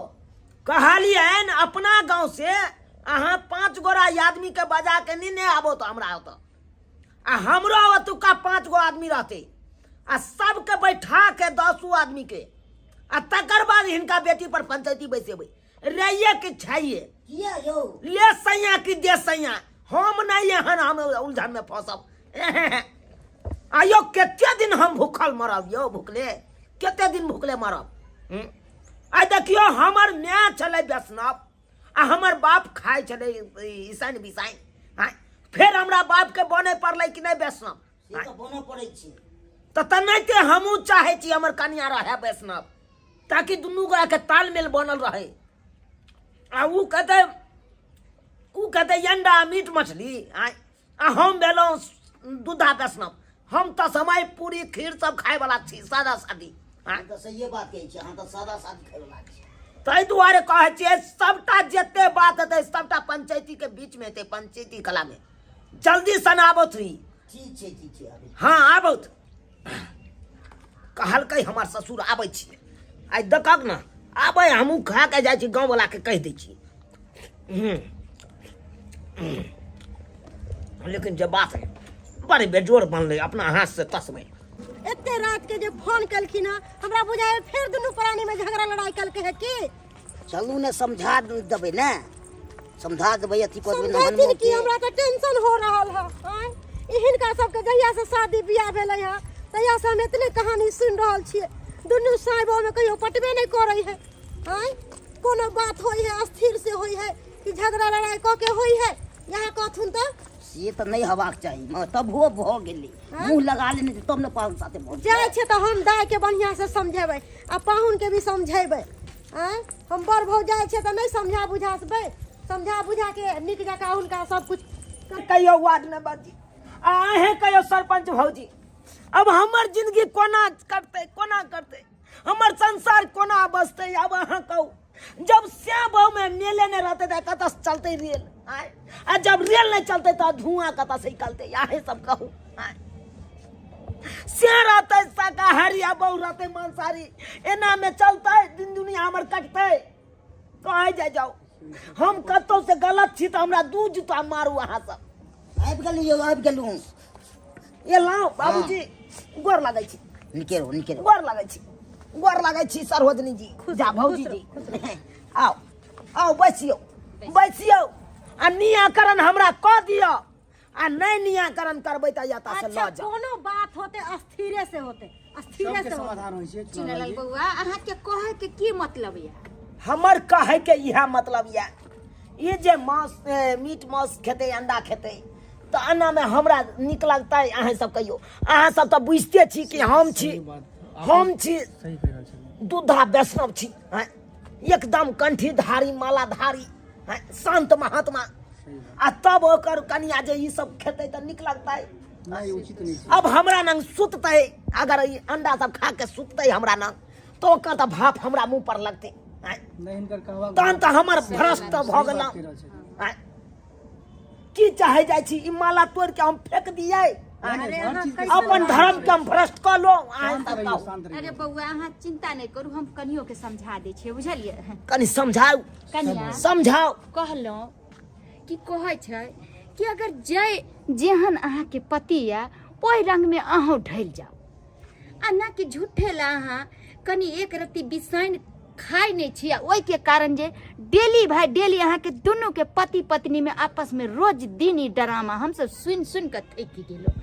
C: कहलियनि अपना गाँव से अहाँ 5 गोरा आदमी के बजा के नहीं आबो तो हमरा ओतऽ आ हमरो ओतुका 5 गो आदमी रहते आ सबके बैठा के 10 आदमी के आ तकर बाद हिनका बेटी पर पंचायती बैसेबै। रहिए कि छाइए?
D: किया यौ?
C: ले सैया कि दे सैया, हम नहीं एहन हम उलझन में फंसब। आयो कते दिन हम भूखल मरब यौ, भूखले कते दिन भूखले मरब? आ देखियो हमर माय छलै वैष्णव आ हमर बाप खाइ छलै ईसाइन बिसाइन। आँय फेर हमरा बाप के बने पड़लै कि नहि वैष्णव?
D: से तऽ बनऽ पड़ै छै।
C: तऽ तेनाहिते हमहूँ चाहै छी हमर कनिया रहै वैष्णव, ताकि दुनू गोरा के तालमेल बनल रहे। आ उ कहतै, उ कहतै अंडा मीट मछली, आँय आ हम भेलहुँ दूधा वैष्णव, हम तऽ समय पूरी खीर सब खायवला छी, सादा सादी। आँय
D: तऽ सहिए बात कहै छी अहाँ, तऽ सादा सादी खायवला छी।
C: ताहि दुआरे कहै छियै सबटा जते बात हेतै सबटा पंचायती के बीच में हेतै, पंचायती कला में जल्दी सन आबत रही।
D: ठीक छै, ठीक छै, आबै।
C: हाँ आबत। कहलकै हमर ससुर आबै छियै, आइ देखक ने आबै, हमहूँ खा के जाइ छी, गाँववला के कहि दै छी। लेकिन जे बात है बड़े बेजोड़ बनलै अपना हाथ से तसबै।
E: एते रात के जे फोन केलखिन हँ, हमरा बुझाय फेर दुनू प्राणी में झगड़ा लड़ाई कलके है की।
D: चलू ने, समझा देबै ने, समझा देबै, अथी कऽ देबै ने।
E: समझेथिन
D: मनमो
E: की
D: के।
E: हमरा तऽ टेंशन हो रहल है। आँय, ई हिनका सबके जहिया से शादी बियाह भेलै है तहिया से हम एतने कहानी सुनि रहल छियै। दुनू साहेबो में कहियो पटबे नहि करै है। आँय, कोनो बात होइ है अस्थिर से होइ है कि झगड़ा लड़ाई कऽ के होइ है? यहाँ कहथुन तऽ
D: से तऽ नहि हेबाक चाही, मगर तबो भऽ गेलै। मुँह लगा लेने छै तब ने पाहुन साथे भऽ
E: जाइ छै। तऽ हम दाइके बढ़िआँ से समझेबै आ पाहुनके भी समझेबै। आँय, हम बड़ भौ जाइ छै तऽ नहि समझा बुझा सकबै? समझा बुझा के नीक जकाँ हुनका सब कुछ
C: कहियो वार्ड मेंबर जी आ अहें कहियो सरपंच भौजी, अब हमर जिंदगी कोना कटतै, कोना करतै, हमर संसार कोना बसतै? अब अहाँ कहू, जब श्याम बहु में मेले नहीं रहते तऽ कतऽ से चलतै रेल? आँय, आ जब रेल नहीं चलते तऽ धुआं कतऽ से निकलतै? अहें सब कहू। आँय, से रहतै शाकाहारी आ बहु रहतै मांसाहारी, एना में चलतै दिन दुनिया हमर कटतै? कहै जाय जाउ, हम कतौ से गलत छी तऽ हमरा दू जूता मारू अहाँ सब।
D: आबि गेलहुँ यौ, आबि गेलहुँ।
C: एलहुँ बाबूजी, गोर लगै छी।
D: नीके रहू, नीके रहू।
C: गोर लगै छी, गोर लगै छी सरोजनी जी, जा भौजी जी। आउ आउ, बैसियौ बैसियौ आ नियाकरण हमरा कऽ दिअ, आ नहि नियाकरण करबै तऽ एतऽ से
E: अच्छा
C: लऽ जाउ।
E: कोनो बात होते अस्थिरे से होते, अस्थिरे
G: सबके
E: से होते।
G: समाधान होइ छै।
F: चुनलाल बौआ, अहाँके कहै के की मतलब यऽ?
C: हमर कहै के इएह मतलब यऽ, ई जे मांस मीट मांस खेतै, अंडा खेतै, तऽ एनामे हमरा नीक लगतै? अहाँ सब कहियौ। अहाँ सब तऽ बुझिते छी कि हम छी
G: सही बात।
C: हम छी
G: सही कहि रहल छलियै,
C: दूधा वैष्णव छी। आँय, एकदम कंठीधारी मालाधारी, आँय, शांत महात्मा, आ तब ओकर कनिया जे ई सब खेतै तऽ नीक लगतै?
G: नहि, उचित नहि छै।
C: अब हमरा नंग सुततै, अगर ई अंडा सब खा के सुततै हमरा नंग, तऽ ओकर तऽ भाप हमरा मुंह पर लगतै। आँय,
G: नहि, हिनकर कहबाक
C: तहन तऽ हमर भ्रष्ट भऽ
G: सही बात
C: गेलहुँ।
G: कहि रहल छथिन।
C: आँय, की चाहे जाइ छी? ई माला तोड़ के हम फेंक दियै?
G: नहि, नहि, हर चीज के
C: अपन धर्म के हम भ्रष्ट कऽ लो? अहाँ
G: शांत
C: सब
G: रहियौ,
C: कहू।
G: शांत
F: अरे
G: रहियौ।
F: बौआ, अहाँ चिंता नहि करू, हम कनियो के समझा दै छियै, बुझलियै?
C: कनि समझाउ।
F: कनिया,
C: समझाउ।
F: कहलहुँ कि कहै छै कि अगर जे जेहन अहाँके पति यऽ ओहि रंगमे अहूँ ढलि जाउ, आ ना कि झूठे ला अहाँ कनि एक रत्ती बिसाइन खाइ नहि छी, आ ओहिके कारण जे डेली भाय डेली अहाँके दुनूके पति पत्नीमे आपसमे रोज दिन ई ड्रामा हमसब सुनि सुनि कऽ थाकि गेलहुँ।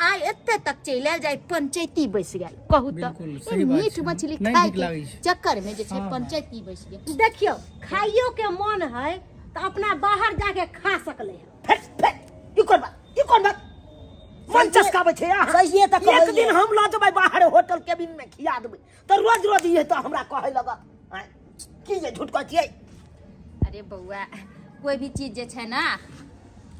F: आइ एते तक चलि आयल जे आइ पंचायती बैस गेल। कहू तऽ,
G: बिल्कुल,
F: ई
G: सही बात
F: मीट
G: छै।
F: मछली
G: नहि
F: खाय
G: नीक
F: के
G: लागै छै।
F: चक्करमे जे छै
G: हँ।
F: पंचायती बैस गेल।
E: देखियौ, खाइयो के मन है तऽ अपना बाहर जाके खा सकले है।
C: फेर फेर ई कोन बात, ई कोन बात? मन चसकाबै छै अहाँ।
D: सहिए तऽ
C: एक दिन
D: कहलियै।
C: हम लऽ जेबै बाहर होटल केबिन में खिया देबै तऽ रोज रोज इहे तऽ हमरा कहै लगत। आँय, की जे झूठ कहै छियै?
F: अरे बौआ, कोई भी चीज जे छै ना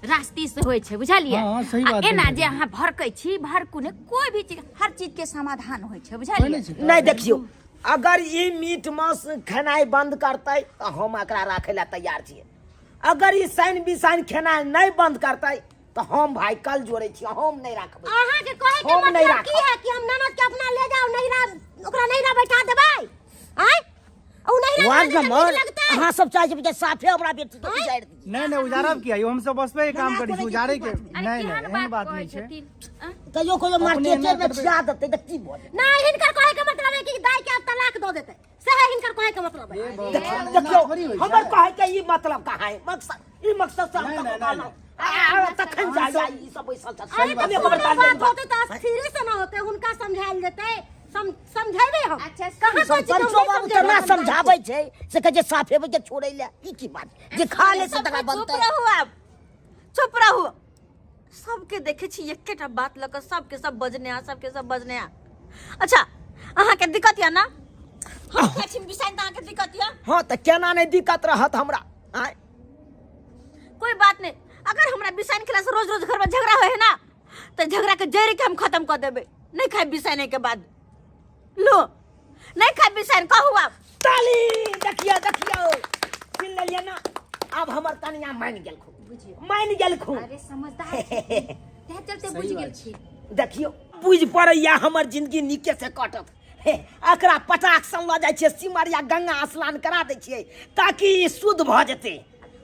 F: रास्ते से होइ छै, बुझलियै?
G: हँ, सही
F: आ
G: बात
F: एना
G: कहै
F: जे अहाँ भड़कै छी, भड़कू ने। कोई भी चीज, हर चीज के समाधान होइ छै,
G: होइ
F: बुझलियै?
G: नहि छै।
C: नहि, देखियौ, अगर ई मीट मांस खेनाइ बंद करतै तऽ हम एकरा राखै लए तैयार छियै। अगर ई साइन बिसाइन खेनाइ नहि बंद करतै तऽ हम भाय कल जोड़ै छी, हम नहि राखबै।
E: अहाँ के कहे के
C: हम नहीं
E: मतलब की
C: राखब।
E: है कि हम ननद के अपना ले जाओ नैहरा, ओकरा नैहरा बैठा देबै? आँय, उ नैहरा
D: वार्ड
E: जाने से
D: नंबर
E: नीक लगतै?
D: अहाँ सब चाहै छी जे साफे हमरा बेटी के उजाड़ि दियै।
G: नहि नहि, उजारब किया यौ? हमसब बसबे के काम करै छी, उजारै के
F: अरे
G: नहि। नहि,
F: केहन
G: एहन बात
F: कहै
G: नहि छै।
F: छथिन? आँ?
D: कहियो कहियो
G: अपने
D: मार्केटे
G: एना
D: में
G: करबै।
D: खिया देतै तऽ की भऽ जेतै?
E: नहीं, हिनकर कहे के मतलब है कि दाई के अब तलाक दऽ देतै, से है हिनकर कहे के मतलब है।
G: हे भगवान,
C: देखियौ
G: एना
C: देखियौ,
G: थोड़ी होइ
C: हमर
G: छै।
C: कहै के ई मतलब कहाँ है? मकसद, ई मकसद से हम
G: नहि,
C: ककरो
G: नहि,
C: कहलहुँ?
G: नहि।
C: आ, आ, तखन जा जा ई सब बैसल छै।
E: अरे
C: हम
E: तऽ
C: एक बेर
E: कोनो
C: ताली
E: बात
C: देबै।
E: होते तऽ अस्थिरे से ना होते, हुनका समझायल जेतै। समझेबै हम।
F: अच्छा,
E: कहाँ कहै छी कि हम
D: सरपंचो
E: नहि
D: बाबू
E: समझेबै?
D: केना समझाबै छै से कहै छै साफे के छोड़ै लए। ई की बात? जे खा ले से तकरा
A: चुप
D: बनतै।
A: रहू, आब चुप रहू। सबके देखे छी एकेटा बात लऽ कऽ सबके सब बजने आ, सबके सब बजने आ। अच्छा, अहाँके दिक्कत यऽ ना? हम खाइ छी बिसाइन तऽ अहाँके दिक्कत यऽ?
C: हँ, तऽ केना नहि दिक्कत रहत हमरा? आँय,
A: कोई बात नहीं, अगर हमरा बिसाइन खेला से रोज रोज घर में झगड़ा होय है ना, तो झगड़ा के जड़ के हम खत्म कर देबे। नहीं खाए बिसाइने के बाद, लो नहीं खाए बिसाइन। कहू आप।
C: ताली! देखियौ देखियौ, सुनि लेलियै ना? आब हमर कनिया मानि गेलखुन।
F: बुझियौ,
C: मानि गेलखुन।
F: अरे समझदार छथिन, तें चलते
G: सही
F: बुझि
G: बात
F: गेल छी।
C: देखियौ, बुझि पड़ैया हमर जिंदगी नीके से कटत। हे, एकरा पटाक सन लऽ जाइ छियै सिमरिया, गंगा स्नान करा दै छियै ताकि ई शुद्ध भऽ जेतै,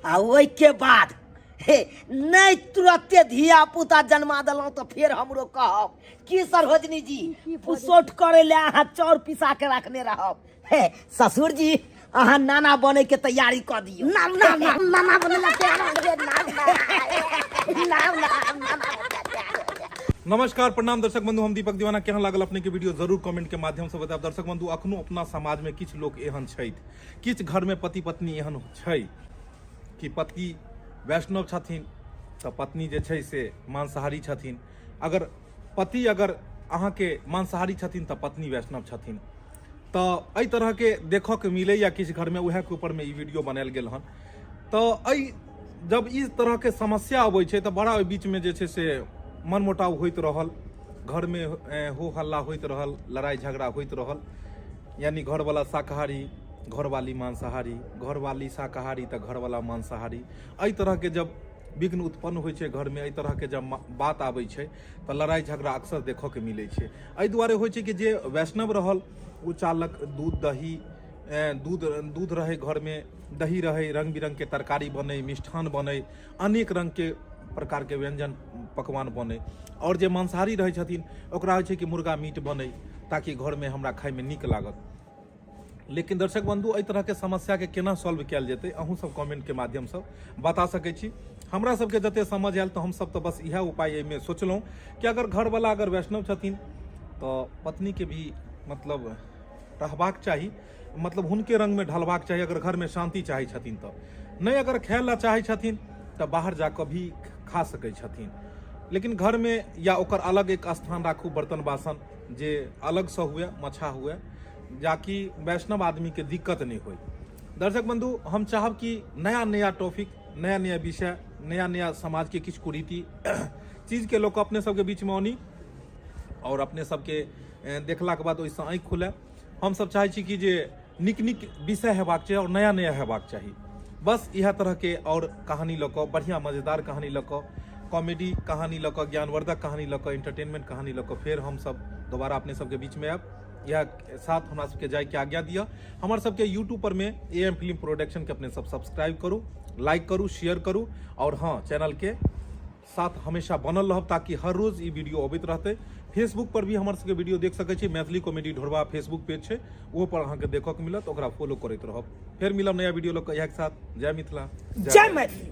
C: आ ओहिके बाद
D: हे नहि तुरते धिया पुता जन्मा देलहुँ तऽ फेर हमरो कहब की सरोजनी जी पुसौठ करे ले अहाँ चाउर पिसा के रखने रहब। हे ससुर जी, अहाँ नाना बने के तैयारी कऽ दियौ। ना ना ना, नाना बने ला तैयार हो गेलियै, ना ना ना ना, नाना।
H: नमस्कार, प्रणाम दर्शक बंधु, हम दीपक दीवाना। केहन लागल अपने के वीडियो जरूर कमेंट के माध्यम से बतायब। दर्शक बंधु, अखनो अपना समाज में किछु लोग एहन छथि, किछु घर में पति पत्नी एहन छै कि पति वैष्णव छथिन तऽ पत्नी जे छै से मांसाहारी छथिन, अगर पति अगर अहाँके मांसाहारी छथिन तऽ पत्नी वैष्णव छथिन। तऽ एहि तरहके देखऽके मिलैया किछु घरमे, उएहके ऊपरमे ई वीडियो बनायल गेल हन। तऽ एहि जब ई तरहके समस्या अबै छै तऽ बड़ा ओहि बीचमे जे छै से मनमुटाव होइत रहल, घरमे हो हल्ला होइत रहल, लड़ाइ झगड़ा होइत रहल। यानी घरवला शाकाहारी, घरवाली मांसाहारी, घरवाली शाकाहारी तऽ घरवला मांसाहारी, एहि तरहके जब विघ्न उत्पन्न होइ छै घरमे, एहि तरहके जब बात आबै छै तऽ लड़ाइ झगड़ा अक्सर देखऽके मिलै छै। एहि दुआरे होइ छै कि जे वैष्णव रहल ओ चाहलक दूध दही, दूध रहै घरमे, दही रहै, रङ्ग बिरङ्गके तरकारी बनै, मिष्ठान बनै, अनेक रङ्गके प्रकारके व्यञ्जन पकवान बनै। आओर जे मांसाहारी रहै छथिन ओकरा होइ छै कि मुर्गा मीट बनै ताकि घरमे हमरा खाइमे नीक लागत। लेकिन दर्शक बंधु, एहि तरहके समस्याके केना सॉल्व कयल जेतै अहूँ सब कमेंटके माध्यमसँ बता सकै छी। हमरा सबके जते समझ आयल तऽ हमसब तऽ बस इएह उपाय एहिमे सोचलहुँ कि अगर घरवला अगर वैष्णव छथिन तऽ पत्नीके भी मतलब रहबाक चाही, मतलब हुनके रङ्गमे ढलबाक चाही अगर घरमे शान्ति चाहै छथिन तऽ। नहि अगर खाय लए चाहै छथिन तऽ बाहर जाकऽ भी खा सकै छथिन, लेकिन घरमे या ओकर अलग एक स्थान राखू, बर्तन बासन जे अलगसँ हुए, मछा हुए, जाकि वैष्णव आदमीके दिक्कत नहि होइ। दर्शक बंधु, हम चाहब कि नया नया टॉपिक, नया नया विषय, नया नया समाजके किछु कुरीति चीजके लऽ कऽ अपने सबके बीचमे आनी आओर अपने सबके देखलाके बाद ओहिसँ आँखि खुलै। हमसब चाहै छी कि जे नीक नीक विषय हेबाक चाही आओर नया नया हेबाक चाही। बस इएह तरहके आओर कहानी लऽ कऽ, बढ़िआँ मजेदार कहानी लऽ कऽ, कॉमेडी कहानी लऽ कऽ, ज्ञानवर्धक कहानी लऽ कऽ, एंटरटेनमेंट कहानी लऽ कऽ फेर हमसब दोबारा अपने सबके बीचमे आयब। इएह साथ हमरा सबके जाइके आज्ञा दिअ। हमर सबके यूट्यूब पर में ए एम फिल्म प्रोडक्शन के अपने सब सब्सक्राइब करू, लाइक करू, शेयर करू और हाँ चैनल के साथ हमेशा बनल रहब ताकि हर रोज ई वीडियो अबैत रहतै। फेसबुक पर भी हमर सबके वीडियो देख सकै छी, मैथिली कॉमेडी ढोरबा फेसबुक पेज छै, ओहो पर अहाँके देखऽके मिलत, ओकरा फॉलो करैत रहब। फेर मिलब नया वीडियो लऽ कऽ इएह के साथ। जय मिथिला,
C: जय मैथिली।